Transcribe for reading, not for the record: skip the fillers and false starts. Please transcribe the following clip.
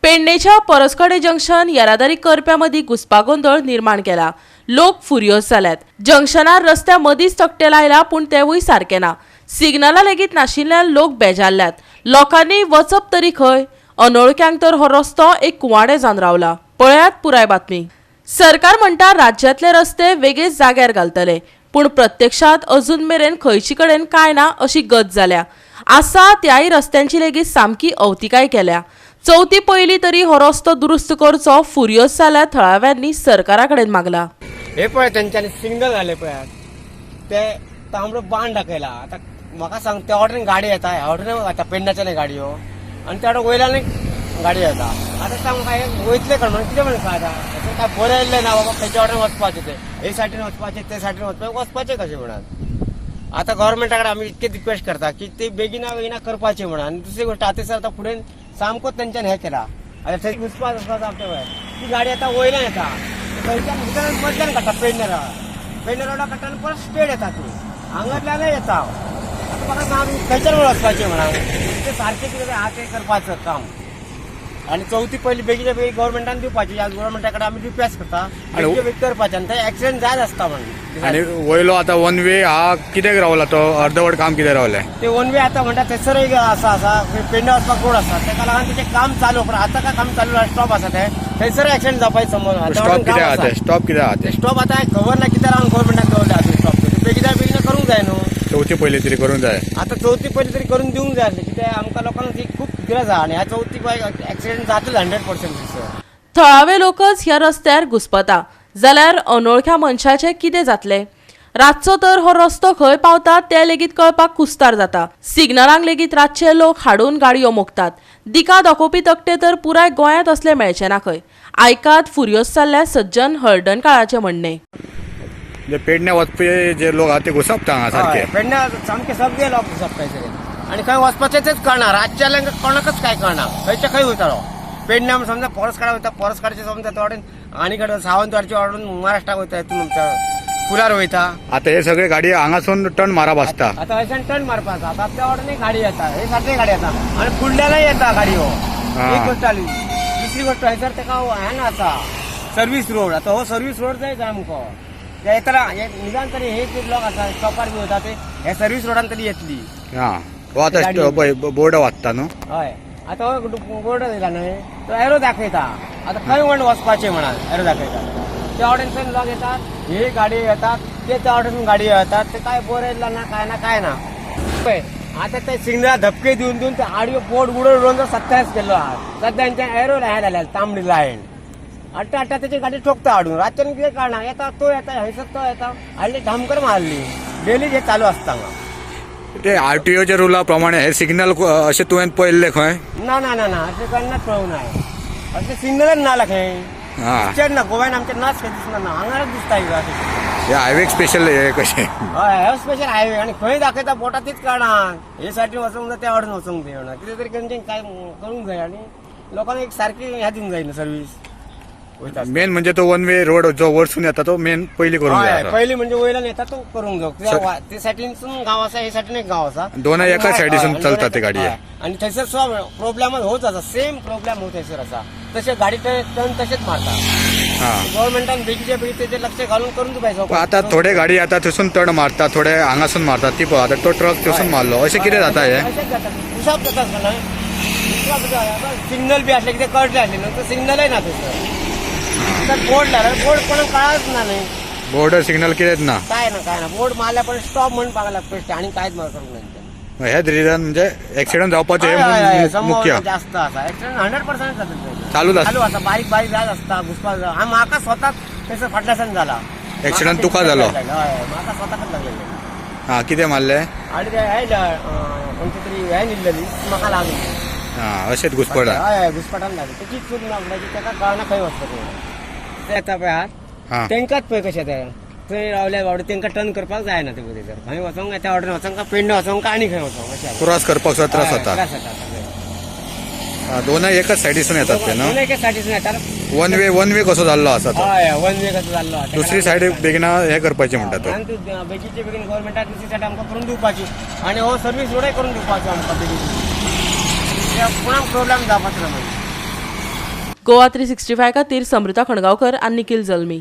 पेडणेच्या परसकडे junction येरादारी करप्या मदीं घुस्पागोंदळ निर्माण केला. लोक फुर्योज जाल्यात. जंक्शनार रस्त्या मदींच तकटे लायला, पूण तेवूय सारके ना. सिग्नलां लेगीत नाशिल्ल्यान लोक बेजारल्यात. लोकांनी वचप तरी खंय? अनोळख्यांक तर हो रस्तो एक कुवाडें जावन रावला. पळयात पुराय बातमी. सरकार म्हणटा राज्यांतले रस्ते वेगळेच जाग्यार घालतले, पूण प्रत्यक्षात अजून मेरेन खंयचे कडेन कांय ना अशी गत जाल्या. आसा त्याय रस्त्यांची लेगीत सामकी अवतिकाय केल्या. चवथी पयली तरी हो रस्तो दुरुस्त करचो, फुर्योज जाल्या थळाव्यांनी सरकारा कडेन मागला. हे पळय, तेंच्यांनी सिग्नल घाले पळयात, ते तांबडो बाण दाखयला. आतां म्हाका सांग, त्या वटेन गाडी येता, ह्या वटेन येता पेडण्याच्यान गाडयो आनी त्या वटेन वयल्यान गाडी येता. आतां सांग म्हाका, हे वयतले कोण म्हणून कितें म्हणून कळटा? हातूंत काय बरयल्लें ना बाबा खंयच्या वटेन वचपाचें तें. हे सायडीन वचपाचें, ते सायडीन वचपाचें, वचपाचें कशें म्हणून? आतां गव्हर्मेंटा कडेन आमी इतकें रिक्वेस्ट करता की ते बेगिना बेगिना करपाचें म्हणून. आनी दुसरी गोश्ट, आतां सर आतां फुडें सामकोच तेंच्यान हें केला. आतां थंय घुसपा घुसपा आमच्या वयर ती गाडी आतां वयल्यान येता, थंयच्यान भितर मदल्यान काडटा. पेडणे रोडा, पेडणे रोडा काडटा आनी परत स्ट्रेट येता. ती हांगातल्यानय येता. आतां म्हाका सांग, खंयच्यान वचपाचें म्हणून? ते सारकें कितें आहा तें करपाचें काम आनी चवथी पयली बेगीच्या बेगीन गव्हर्मेंटान दिवपाची. आज गव्हर्मेंटा कडेन आमी रिक्वेस्ट करता, बेगीच्या बेगीन करपाचें आनी थंय एक्सिडंट जायत आसता म्हणून. आणि वयलो आतां वन वे हा कित्याक रावला तो? अर्दवट काम कित्याक रावलें? ते वन वे आतां म्हणटा थंयसर एक आसा आसा पेडणे वचपाक रोड आसा, तेका लागून तेचें काम चालू, पण आतां काय काम चालू स्टॉप आसा तें. थंयसर एक्सिडंट जावपाची संभावना. स्टॉप कित्याक आहा तें? स्टॉप कित्याक आहा तें? स्टॉप आतां खबर ना कित्याक लागून गव्हर्मेंटान दवरले आतां स्टॉप. बेगिना बेगिना करूंक जाय न्हू. चवथी पयली तरी करूंक जाय. आतां चवथी पयली तरी करून दिवंक जाय आसलें, कित्याक आमकां लोकांक ती खूब गरज आहा आनी ह्या चवथी एक्सिडंट जातले 100%. थळावे लोकच ह्या रस्त्यार घुस्पता जाल्यार अनोळख्या मनशाचें कितें जातलें? रातचो तर हो रस्तो खंय पावता तें लेगीत कळपाक कुस्तार जाता. सिग्नलांक लेगीत रातचे लोक हाडून गाडयो मोखतात. दिका दाखोवपी तकटे तर पुराय गोंयांत असले मेळचे ना खंय. आयकात फुर्योज जाल्ल्या सज्जन हळदणकाराचें म्हणणें. म्हणजे पेडणे वचपी जे लोक आहा ते घुसपता हांगा सारखे? पेडण्या सामके सगळे लोक घुसपता थंयसर आनी खंय वचपाचें तेच कळना. रातच्या कोणाकच काय कळना, खंयच्या खंय वयतालो. पेडण्या समजा पोरसकाडा वयता, पोरसकाडचे समजा तो वटेन आनी कडेन सावंतवाडचे वाटेन महाराष्ट्राक वयता, हितून आमच्या पुलार वयता. आतां हे सगळे गाडी हांगासून टर्न मारप आसता. आतां हयसान टर्न मारपाक आसा. आतां त्या वाटेन गाडी येता, हे सारकी गाडी येता आनी फुडल्यानय येता गाडयो. एक गोश्ट जाली. दुसरी गोश्ट, हयसर तेका हें ना आसा सर्वीस रोड. आतां हो सर्वीस रोड जाय सामको. ते येतना हे निदान तरी हे जे लोक आसा स्टॉपार बी वयता, ते हे सर्वीस रोडान तरी येतली. हा, हो आतां पळय बोर्ड वाचता न्हू. हय, आतां हो बोर्ड दिला न्हय, तो एरो दाखयता. आतां खंय वण वचपाचें म्हणून एरो दाखयता. त्या वटेनसून लोक येतात, ही गाडी येतात, ते त्या वटेनसून गाडी येतात. ते काय बरयला ना, काय ना, काय ना. पळय आतां ते सिग्नल धपके दिवन दिवन ते आडयो बोर्ड उडोवन उडोवन सत्यानाश केल्लो आहा. सद्या तेंच्या एरो हें जाल्या तांबडी लायन. हाडटा हाडटा तेची गाडी ठोकता हाडून. रातच्यान कितें कळना, येता तो येता, हयसर तो येता, हाडली धामकर मारली. डेली हे चालू आसता हांगा. ते आरटीओच्या रुला प्रमाणे हे सिग्नल अशें तुवें पळयल्लें खंय? ना ना ना ना, अशें केन्नाच पळोवंक ना. अशें सिग्नलच ना खंय. पिक्चर ना गोव्यान आमच्या, नाच खंय दिसना ना, हांगारच दिसता हिंगा अशें. हे हायवेक स्पेशल हे कशें? हय, हो स्पेशल हायवे आनी खंय दाखयता बोटां तीच कळना. हे सायडीन वचूंक जाय, त्या वाटेन वचूंक जाय म्हणून कितें तरी तेंचे काय करूंक जाय आनी लोकांक एक सारकी ह्या दिवंक जाय न्हू सर्वीस वयता आसतना. मेन म्हणजे तो वन वे रोड जो वरसून येता तो मेन पयली करूंक जाय हय. आसा. पयली म्हणजे वयल्यान येता तो करूंक जाय. ते सायडीनसून गांव आसा, हे सायडीन एक गांव आसा. दोनय एकाच सायडीसून चलता ते गाडये. हय. आनी थंयसर सुद्दां प्रोब्लेम होच आसा, सेम प्रोब्लेम हो थंयसर आसा. तशें गाडी टर्न तशेंच मारता. गव्हर्मेंटान बेगीच्या बेगीन तेजेर लक्ष घालून करून दिवपाक. पण आता थोडे गाडी आता थंयसून टर्न मारता, थोडे हांगासून मारतात. ती पळय, आतां तो ट्रक थंयसून मारलो. अशें कितें जाता हे? अशेंच जाता, उसाप जाता आसतना. सिग्नल बी असले कितें कळटलें आसलें न्हू, तो सिग्नलय ना थंयसर. बोर्ड लायला, बोर्ड कोणाक कळच ना न्हय. बोर्डर सिग्नल कितेंच ना. काय ना, काय ना. बोर्ड मारल्या पण स्टॉप म्हणून पागला पेस्ट आणि कांयच करूंक ना तेंच्यांनी. हेच रिजन म्हणजे एक्सिडंट जावपाचें हय, हय, हय, हे मुख्य संभावना जास्त आसा. एक्सिडंट 100% जाता थंय. चालूच आसता. चालू आसा. बारीक बारीक जायत आसता घुसपाक. आनी म्हाका स्वताक थंयसर फाटल्यासान जाला. Accident तुका जालो? हय, म्हाका स्वताकच लागलेलें. हा, कितें मारलें? आनी ते हे खंयची तरी व्हॅन इल्लेली, म्हाका लागली. हा, अशेंच घुसपटा? हय हय, घुसपटान लागली. तेची चूक ना म्हणल्यार ताका कळना खंय वचपाचें ते. येता पळय हात तेंकाच पळय कशें ते थंय रावल्या बावडे, तेंकां टर्न करपाक जायना. ते पळय थंयसर खंय वचोंक, त्या वटेन वचोंक काय पेडणे वचोंक काय आनी खंय वचोंक अशें जालें. क्रॉस करपाक सुद्दां त्रास हय, जाता. त्रास जाता सगळे. हा, दोनय एकच सायडीसून येतात ते दोन न्हू? एके सायडीसून येतात. वन वे, वन वे कसो जाल्लो आसा तो. हय, वन वे कसो जाल्लो आहा. दुसरी सायड बेगिना हे करपाची म्हणटा तो. आनी तूं बेगीचे बेगीन गव्हर्मेंटाक दुसरी सायड आमकां करून दिवपाची आनी हो सर्वीस रोडय करून दिवपाचो आमकां बेगीन. कित्याक कोणाक प्रोब्लेम जावपाचो ना मागीर. गोवा 365 खातीर समृता खणगांवकर आनी निखिल जल्मी.